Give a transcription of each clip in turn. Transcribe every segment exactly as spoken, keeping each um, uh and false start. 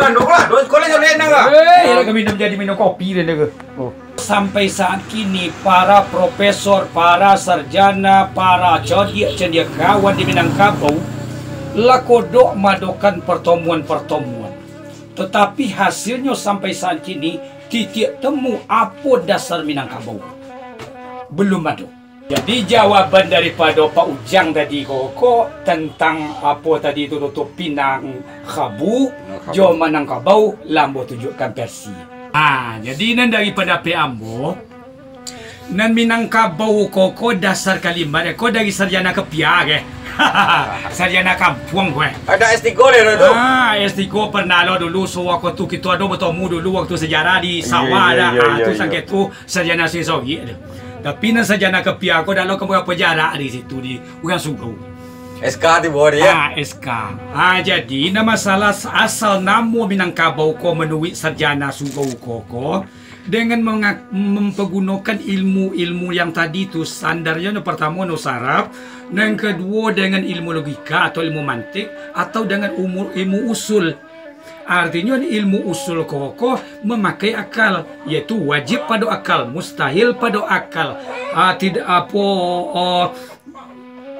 Ando lah, dua sekolah jauh lain lah. Eh, kami nak jadi minum kopi dia ke? Oh. Sampai saat kini, para profesor, para sarjana, para cadiak-cadiak kawan di Minangkabau, lah kodok madokan pertemuan-pertemuan. Tetapi hasilnyo sampai saat kini, titiak temu apo dasar Minangkabau. Belum ado. Jadi, jawaban daripado Pak Ujang tadi ko, ko tentang apo tadi tu, tu, tu, Pinang Kabu, Minangkabau. Jo Minangkabau, lah ambo tunjuakkan versi. Ha, jadi nan dari pandapek ambo, nan Minangkabau ko, ko dasar kalimat, ko dari sarjana Kepia, ke? Sarjana kampuang, ko, eh. Ado S tigo leh tu. Ah, S tigo pernah lo dulu, sawaktu kito ado batamu dulu waktu sejarah di sawah, iyo, dah. Iyo, ah, iyo, tu iyo. Sangke tu sarjana Singsogi tu. Tapi nan sarjana Kepia ko dak lo ka barapo jarak di situ, di urang Surau. S K tibo dia. Ah, S K. Ah, jadi, nan masalah asal namo Minangkabau ko manuruik sarjana Surau ko, ko, dengan manga-, mampagunokan ilmu-ilmu yang tadi tu, sandarnyo nan partamo nahwu saraf, nan kaduo dengan ilmu logika atau ilmu mantik, atau dengan umu-, ilmu usul. Artinyo, ilmu usul ko, ko mamakai akal, yaitu wajib pado akal, mustahil pado akal. Ah, tidak apo, oh,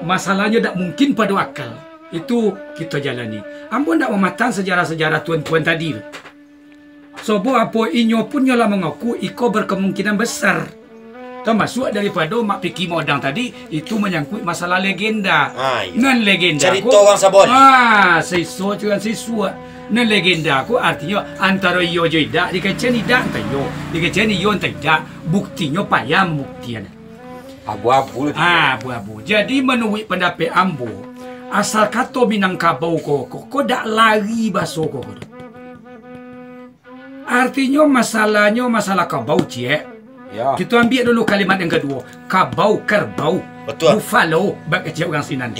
masalahnyo dak mungkin pado akal. Itu kito jalani. Ambo ndak mamatang sejarah-sejarah tuan-tuan tadi tu. Sobo apo inyo pun nyo lah mangaku iko berkemungkinan besar. Tamasuak daripado Mak Piki Modang tadi, itu manyangkuik masalah legenda. Ah, iyo. Nan legenda ko, carito urang Sabon. Ah, saiso jo urang sisuak. Nan legenda ko artinyo antaro iyo jo idak, dikecekan idak antah iyo, dikecekan iyo antah idak, buktinyo payah mambuktian. Abu-abu lah. Ah, abu-abu. Jadi, manuruik pandapek ambo, asal kato Minangkabau ko, ko, ko dak lari baso ko, ko tu. Artinyo, masalahnyo masalah kabau, ciek. Ya. Kito ambiak dulu kalimat yang kaduo. Kabau, kerbau. Betul. Buffalo, bak kecek urang sinan.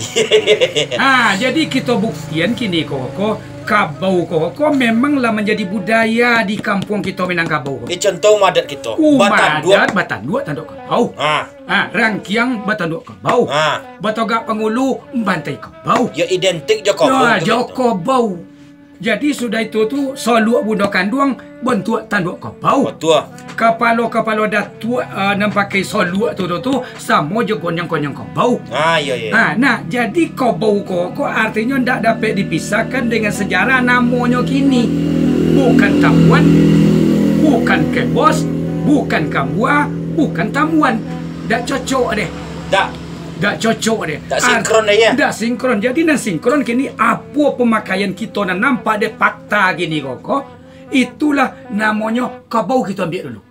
Ha, jadi kito buktian kini ko, ko, kabau ko, ko memang lah manjadi budaya di kampuang kito Minangkabau ko. Di contoh umadat kito. Umadat batanduak, tanduak kabau. Ha. Ha, rangkiang batanduak kabau. Ha. Batogak pangulu, bantai kabau. Yo, identik jo kabau. Nah, tu jo kabau. Jadi, sudah itu tu, soluak bundo kanduang bantuak tanduak kabau. Batua. Kapalo-kapalo datuak, ah, nan pakai soluak tu, tu, tu, samo jo gonyang-gonyang kabau. Ah, iyo, iyo. Ah, nah, jadi kabau ko, ko artinyo ndak dapek dipisahkan dengan sejarah namonyo kini. Bukan Tambuan, bukan Kebos, bukan Kambua, bukan Tambuan. Ndak cocok deh. Ndak. Ndak cocok deh. Ndak sinkron deh, ya? Ndak sinkron. Jadi, nan sinkron kini, apo pamakaian kito nan nampak dek fakta kini ko, ko, itulah namonyo kabau kito ambiak dulu.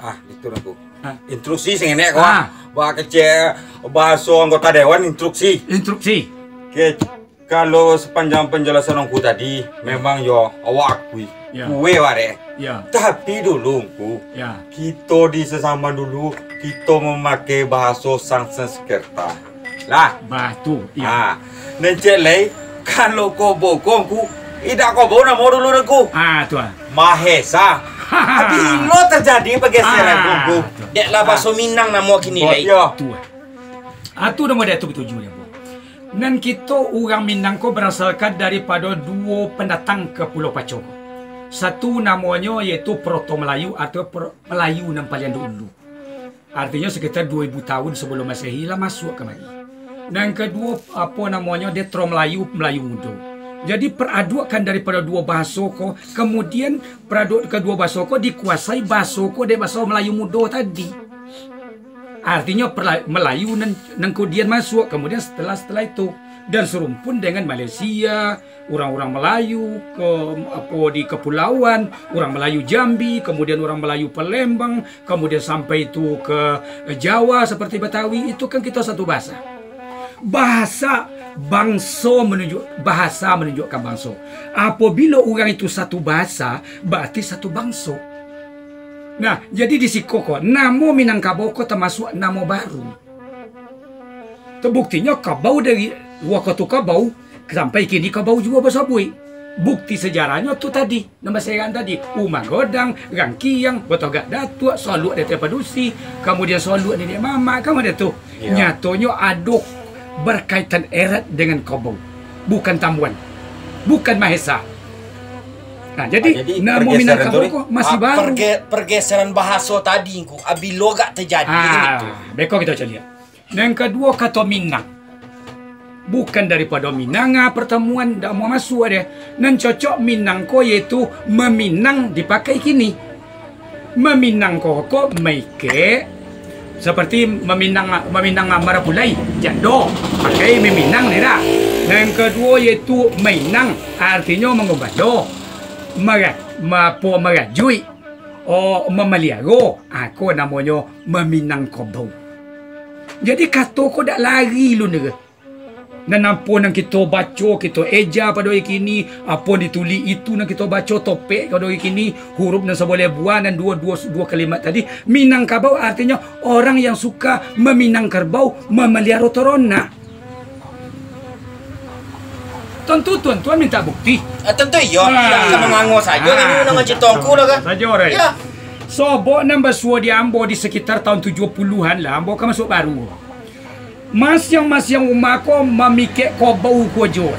Ah, itu lah, Ku. Ha. Instruksi sing enek, Ku. Ah. Bak kecek bahaso anggota dewan, instruksi. Instruksi. Oke, kalau sepanjang penjelasan Ungku tadi, memang yo awak akui. Ya. Kue wak dek. Ya. Tapi dulu, Ungku, ya, kito di sasamo dulu, kito mamakai bahaso Sanskerta. Lah. Bah, tu, ya. Ha. Nan ciek lai, kalau kabau ko, Ungku, idak kabau namo dulu, Ungku. Ah, tu, ah. Mahesa. Bilo terjadi pergeseran, ah, Ungku? Tu. Dek lah bahaso Minang namo kini lai. Yo. Tu, ah. Ah, tu namo dia tu batuju dia, Bu. Nan kito urang Minang ko barasalkan daripado duo pandatang ka Pulau Paco. Satu namonyo yaitu Proto Melayu atau Pro-, Melayu nan paliang dulu. Artinyo, sekitar duo ribu tahun sabalum Masehi lah masuak kamari. Nan kaduo, apo namonyo, Detro Melayu, Melayu Mudo. Jadi, paraduakkan daripado duo bahaso ko, kamudian paraduak kaduo bahaso ko dikuasai bahaso ko dek bahaso Melayu Mudo tadi. Artinyo, perla-, Melayu nan, nan kamudian masuak, kamudian setelah, setelah itu. Dan serumpun dengan Malaysia, urang-urang Melayu, ke, apo, di kepulauan, urang Melayu Jambi, kamudian urang Melayu Palembang, kamudian sampai tu ke Jawa seperti Betawi, itu kan kita satu bahasa. Bahasa, bangso manunjuk, bahasa manunjukkan bangso. Apabila urang itu satu bahasa, berarti satu bangso. Nah, jadi di siko ko, namo Minangkabau ko tamasuak namo baru. Tu buktinyo kabau dari wakatu kabau sampai kini kabau juo basabuik. Bukti sejarahnyo tu tadi, nan baseran tadi, umah godang, rangkiang, batogak datuak, soluak di ateh padusi, kamudian soluak niniak mamak, kamudian tu. Ya. Nyatonyo ado berkaitan erat dengan kabau. Bukan Tambuan. Bukan Mahesa. Nah, jadi, Ah, jadi namo pergeseran Minangkabau tu, ko masih ah, baru. Perge-, pergeseran bahaso tadi, Ngku, ah, bilo agak terjadi Ah, gitu. Beko kito caliak. Nan kaduo, kato Minang. Bukan daripado Minang, ah, partamuan, ndak amuah masuak deh. Nan cocok Minang ko yaitu maminang dipakai kini. Maminang ko, ko maikek, seperti maminang, maminang marapulai, jando, pakai maminang ni dah. Nan kaduo yaitu mainang, artinyo mangumbando, mara-, ma-, apo, marajuik, oh, mamaliaro, ah, ko namonyo maminang kobau. Jadi kato ko dak lari lu ni. Nan apo nan kito baco, kito eja pado ari kini, apo ditulih itu nan kito baco, topek pado ari kini, huruf nan saboleh buah, nan duo, duo, duo kalimat tadi, Minangkabau artinyo orang yang suka maminang kerbau, mamaliaro toronak. Tantu tuan-tuan minta bukti. Ah, tantu iyo, Ah. Indak ka mangango sajo, Ah. kami mandanga carito Ngku lah kan. Sajo, alright. Ya. Sobok nan basuo di ambo di sekitar tahun tujuh puluhan lah, ambo ka masuak baru. Masiang-masiang umah ko mamikek kobau ko jo.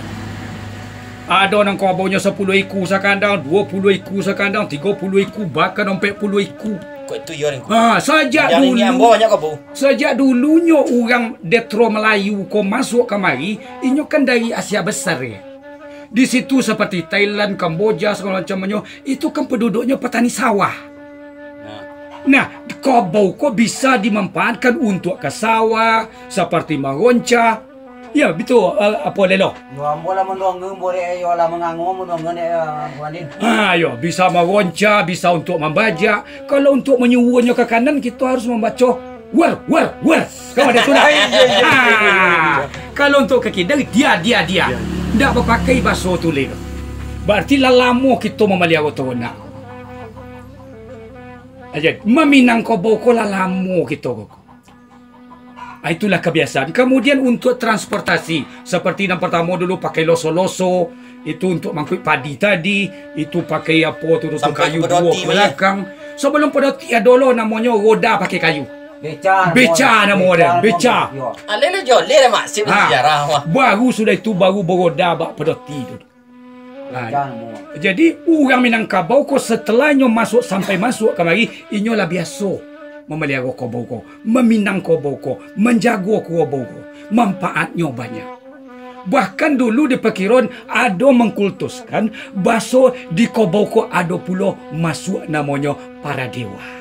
Ado nan kobaunyo sapuluah iku sakandang, duo puluah iku sakandang, tigo puluah iku, bahkan ampek puluah iku. Kok itu yo, Ngku? Ha, sajak Yang dulu, ingin ambo banyak kobau. Sajak dulunyo urang Detro Melayu ko masuak kamari, inyo kan dari Asia Besar, ya. Di situ seperti Thailand, Kamboja, segala macamnyo, itu kan penduduknyo petani sawah. Nah. Nah, kobau ko bisa dimanfaatkan untuk ka sawah, seperti maronca. Ya, betul, eh, apo Lelo? Yo, ambo lah mandongeng, borek, yo lah mangango, mandongeng, eh, Abu Andin. Ha, yo, bisa maronca, bisa untuk mambajak. Kalau untuk manyuruahnyo ka kanan, kito harus mambaco, "Wer, wer, wer." Kan ado tu lah. Iya, iya, iya, iya, iya, iya. Ha, kalau untuk ka kida, "Dia, dia, dia." Iya. Ndak bapakai baso tulih. Berarti lah lamo kito mamaliaro toronak. Aja, maminang kobau ko lah lamo kito ko. Ah, itulah kebiasaan. Kemudian untuk transportasi, seperti nan pertamo dulu pakai loso-loso, itu untuk mangkuik padi tadi, itu pakai apo tu, tu, Sampai kayu ke Pedoti duo ke mah, ya? Belakang. Sebelum Pedoti ado lo namonyo roda pakai kayu. Beca namo Beca dia. Namo dia. Beca namo Beca. Dia. Yo. Alai lah joleh lah maksud Ha. sejarah mah. Baru sudah itu, baru beroda bak Pedoti tu. Ha, Jangan. Jadi, urang Minangkabau ko, setelahnyo masuak, sampai masuak kamari, inyo lah biaso mamaliaro kobau ko, maminang kobau ko, manjago kobau ko. Manfaatnyo banyak. Bahkan dulu di pakiroan ado mangkultuskan baso di kobau ko ado pulo masuak namonyo para dewa.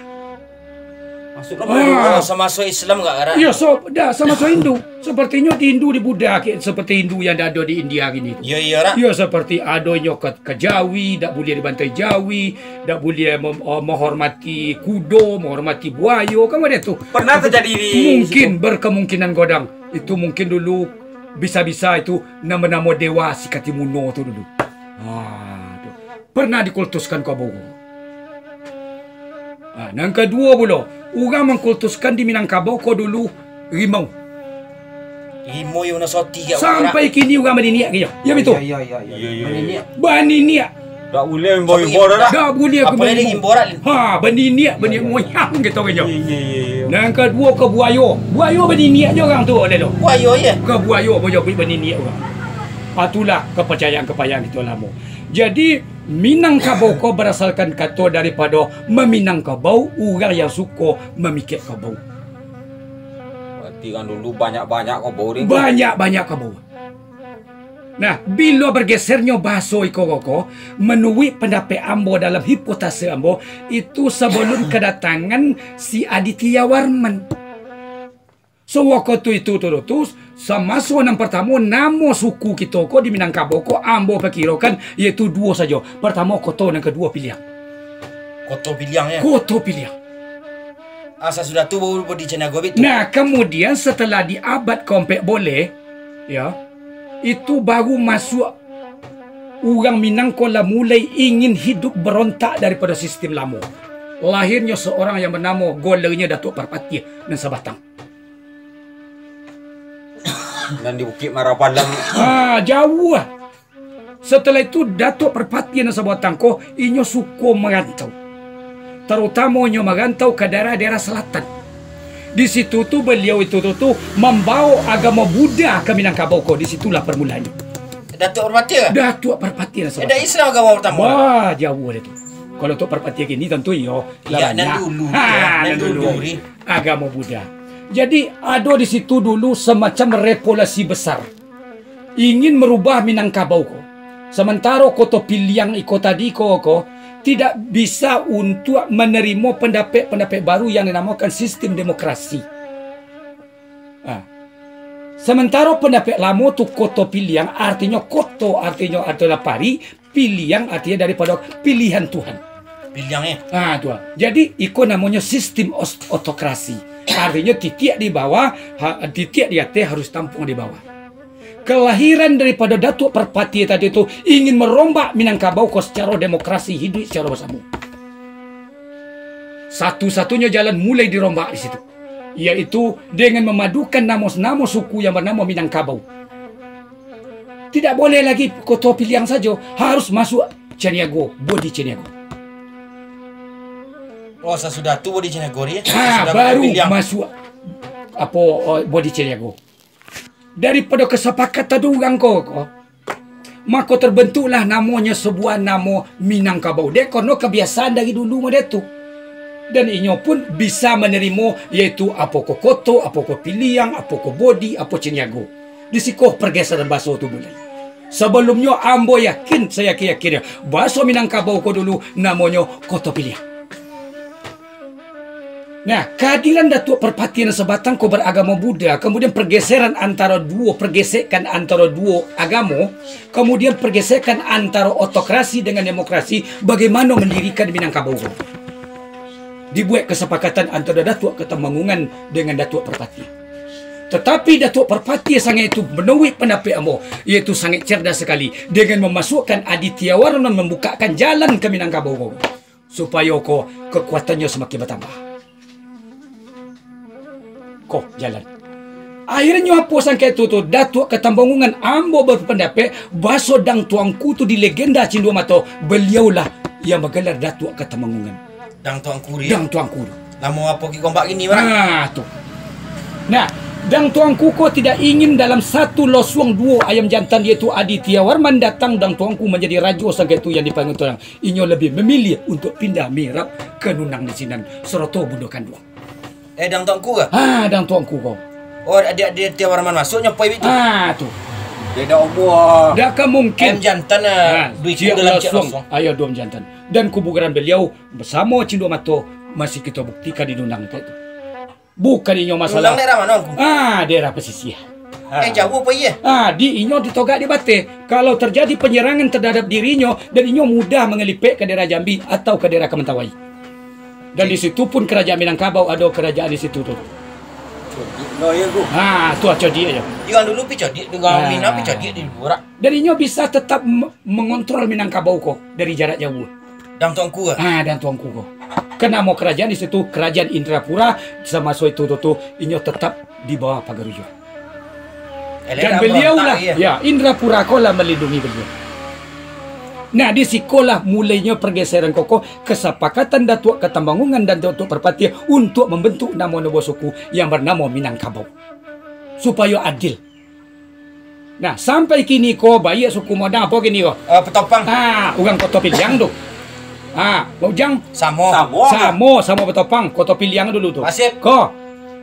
Maksudnyo Ah. baru samaso Islam gak, Ra? Iyo, so, dah, samaso Hindu. Sepertinyo di Hindu, di Buddha, ke-, seperti Hindu yang ado di India kini tu. Iyo, iyo, Ra. Iyo, seperti adonyo ke-, kejawi, dak buliah dibantai jawi, dak buliah mem-, eh, menghormati kudo, menghormati buayo, kan ado tu. Pernah terjadi di Mungkin situ. Berkemungkinan godang. Itu mungkin dulu bisa-bisa itu nama-nama dewa si Katimuno tu dulu. Ah, tu. Pernah dikultuskan kobau. Ha, nan kaduo pulo, urang mangkultuskan di Minangkabau ko dulu rimau. Rimau yang nak soti kat Sampai kini urang baniniak ka inyo. Ya, betul? Ya, ya, ya, ya. Ya, ya, ya. Baniniak. Baniniak. Tak boleh imbau-imbau dah, dah. Tak boleh aku Apa lagi main imbau. Imbau, Ran? Ha, baniniak, baniniak Ya, ya, ya. moyang gitu ka inyo. Ya, ya, ya, ya. Nan kaduo ka buayo. Buayo baniniak je urang tu, Lelo. Buayo, ya? Ka buayo, buayo baniniak urang. Ah, itulah kepercayaan-kepercayaan kito lamo. Jadi, Minangkabau ko barasalkan kato daripado maminang kabau, urang yang suko mamikek kabau. Berarti kan dulu banyak-banyak kabau ni. Banyak-banyak kabau. Nah, bilo bergesernyo bahaso iko ko, manuruik pandapek ambo dalam hipotase ambo, itu sabalum kadatangan si Aditya Warman. Sawakatu itu tu, tu, samaso nan partamo, namo suku kito ko di Minangkabau ko, ambo pakirokan, yaitu duo sajo. Partamo Koto, nan kaduo Piliang. Koto Piliang, ya? Koto Piliang. Ah, sasudah tu baru di Caniago, Bik, tu. Nah, kemudian setelah di abad kaampek boleh, ya, itu baru masuak urang Minang ko lah mulai ingin hidup berontak daripada sistem lamo. Lahirnyo seorang yang bernamo, golernyo Datuk Parpatiah nan Sabatang. Nan di Bukik Marapalang. Ha, jauah. Setelah itu, Datuk Parpatiah nan Sabatang ko, inyo suko marantau. Tarutamonyo marantau ka daerah-daerah selatan. Di situ tu, baliau itu tu, tu mambaok agamo Buddha ka Minangkabau ko, di situlah permulaanyo. Datuak Parpatiah? Datuak Parpatiah lah. Dak Islam agamo partamo? Wah, jauah dah tu. Kalau Datuak Parpatiah kini tantu iyo. Iyo, nan dulu tu, nan dulu. Agamo Buddha. Jadi, ado di situ dulu semacam revolusi besar. Ingin merubah Minangkabau ko. Sementaro Koto Piliang iko tadi ko, ko tidak bisa untuk menerima pendapat-pendapat baru yang dinamakan sistem demokrasi. Ah. Sementaro pandapek lamo tu Koto Piliang, artinyo koto, artinyo adalah pari, piliang artinyo daripado pilihan Tuhan. Piliang, eh? Ah, tu. Jadi, iko namonyo sistem os-, otokrasi. Artinyo titiak di bawah, ha, titiak di ateh harus tampuang di bawah. Kelahiran daripado Datuak Parpatiah tadi tu ingin marombak Minangkabau ko sacaro demokrasi, hiduik sacaro basamo. Satu-satunyo jalan mulai dirombak di situ, yaitu dengan mamadukan namo-namo suku yang banamo Minangkabau. Tidak boleh lagi Koto Piliang sajo, harus masuak Caniago, Bodi Caniago. Oh, sasudah tu Bodi Caniago ni, ha, sasudah baru Koto Piliang masuak apo, oh, Bodi Caniago. Daripado kasapakatan urang ko, ko, mako terbentuklah namonyo sabuah namo Minangkabau. Dek karano kabiasaan dari dulu model tu. Dan inyo pun bisa manarimo, yaitu apo ko koto, apo ko piliang, apo ko bodi, apo caniago. Di siko pergeseran baso tu mulai. Sabalumnyo ambo yakin, sayakin-yakinnyo, baso Minangkabau ko dulu namonyo Koto Piliang. Nah, kehadiran Datuak Parpatiah nan sabatang ko beragamo Buddha, kemudian pergeseran antara duo, pergesekan antara duo agamo, kemudian pergesekan antara otokrasi dengan demokrasi, bagaimana mendirikan Minangkabau. Dibuat kesepakatan antara Datuak Katambangunan dengan Datuak Parpatiah. Tetapi Datuak Parpatiah sangaik itu menuruik pandapek ambo, yaitu sangaik cerdas sekali, dengan memasukkan Aditya Warman membukakan jalan ka Minangkabau. Supayo ko kakuatannyo samakin batambah. Ko jalan. Akhirnyo apo sangkek tu, tu, Datuak Katambangunan ambo bapandapek, baso Dang Tuangku tu di legenda Cindua Mato, baliaulah yang bagalar Datuak Katambangunan. Dang Tuangku dia? Dang Tuangku tu. Namo apo ki gombak kini, Bang? Nah, tu. Nah, Dang Tuangku ko tidak ingin dalam satu losuang duo ayam jantan, yaitu Aditya Warman datang, Dang Tuangku manjadi rajo sangkek tu yang dipanggil tu. Inyo labiah mamiliah untuak pindah mihrab ka nunang di sinan, sarato bundo kanduang. Eh, Dang Tuangku kah? Ha, Dang Tuangku ko. Oh, adiak-adiak Tiawarman masuak nyo pai bitu? Ha, tu. Beda umua. Dak ka mungkin. Ayam jantan, eh, ha, duo ikua dalam ciek losuang. Ayo, duo ayam jantan. Dan kuburan baliau basamo Cindua Mato masih kito buktikan di nunang tu. Bukan inyo masalah. Nunang daerah mano, Angku? Ah, daerah pasisia. Eh, jauah apo iyo? Ah, di inyo ditogak di bateh. Kalau terjadi penyerangan terhadap dirinyo, dan inyo mudah mangalipek ka daerah Jambi atau ka daerah Kamantawai. Dan di situ pun kerajaan Minangkabau ado kerajaan di situ tu. Codiak lo yo, Angku. Ah, tu codiak yo. Urang dulu pi codiak, urang Minang pi codiak di luar. Dan inyo bisa tetap m-, mengontrol Minangkabau ko dari jarak jauah. Dang Tuangku kah? Ah, Dang Tuangku ko. Kan namo kerajaan di situ, Kerajaan Indrapura, samaso itu tu, tu, inyo tetap di bawah Pagaruyuang. Dan baliau lah, ya, Indrapura ko lah malindungi baliau. Nah, di sikolah mulainyo pergeseran koko, kesepakatan Datuak Katambangunan dan Datuak Parpatiah untuk membentuk namo-namo suku yang bernamo Minangkabau. Supayo adil. Nah, sampai kini ko, baiak suku Madang apo kini ko? Eh, Petopang. Ah, urang Koto Piliang tu. Ah, Ujang? Samo. Samo. Samo, samo Petopang, Koto Piliang dulu tu. Masip. Ko.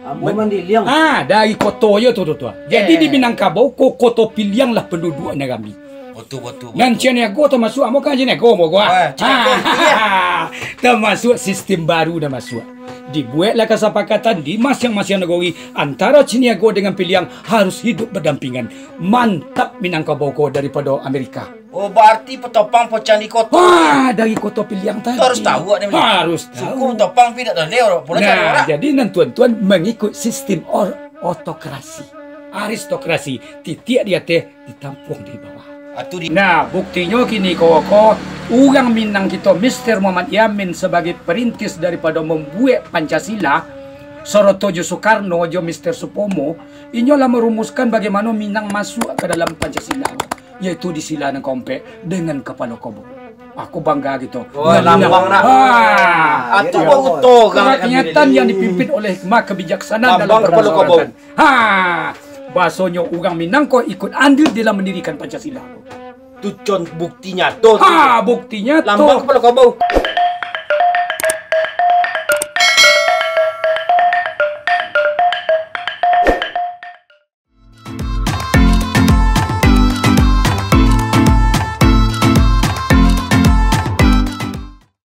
Ambo Mandiliang. Ah, dari koto yo tu, tu, tu. Jadi di Minangkabau ko, Koto Piliang lah penduduk nan rami. Betul, betul, betul. Nan Caniago termasuk, ambo kan Caniago, ambo ko. Ah, Caniago, iya. Termasuk sistem baru dah masuk. Dibueklah kesepakatan di masing-masing nagori antara Caniago dengan Piliang harus hidup berdampingan. Mantap Minangkabau ko daripada Amerika. Oh, berarti Petopang pocang di koto. Wah, dari Koto Piliang tadi. Itu harus tahu, Dek. Harus tahu. Suku Petopang pi dak tahu, orang boleh cari orang. Nah, jadi nan tuan-tuan mengikut sistem or-, otokrasi, aristokrasi, titiak di ateh, ditampuang di bawah. Nah, buktinyo kini ko, ko, urang Minang kito, Mister Muhammad Yamin, sabagai perintis daripada mambuek Pancasila, sarato jo Soekarno, jo Mister Supomo, inyo lah marumuskan bagaimana Minang masuak ka dalam Pancasila, yaitu di sila nan kaompek dengan kapalo kobo. Aku bangga gitu. Oh, lambang nak. Ah, atu baru to, kerakyatan yang dipimpin oleh hikmah kebijaksanaan dalam kapalo kobo. Ha. Bahasonyo urang Minang ko ikut andil dalam mandirikan Pancasila. Tu con bukti nyato tu. Ha, buktinya Lambang tu. Kepala Kabau.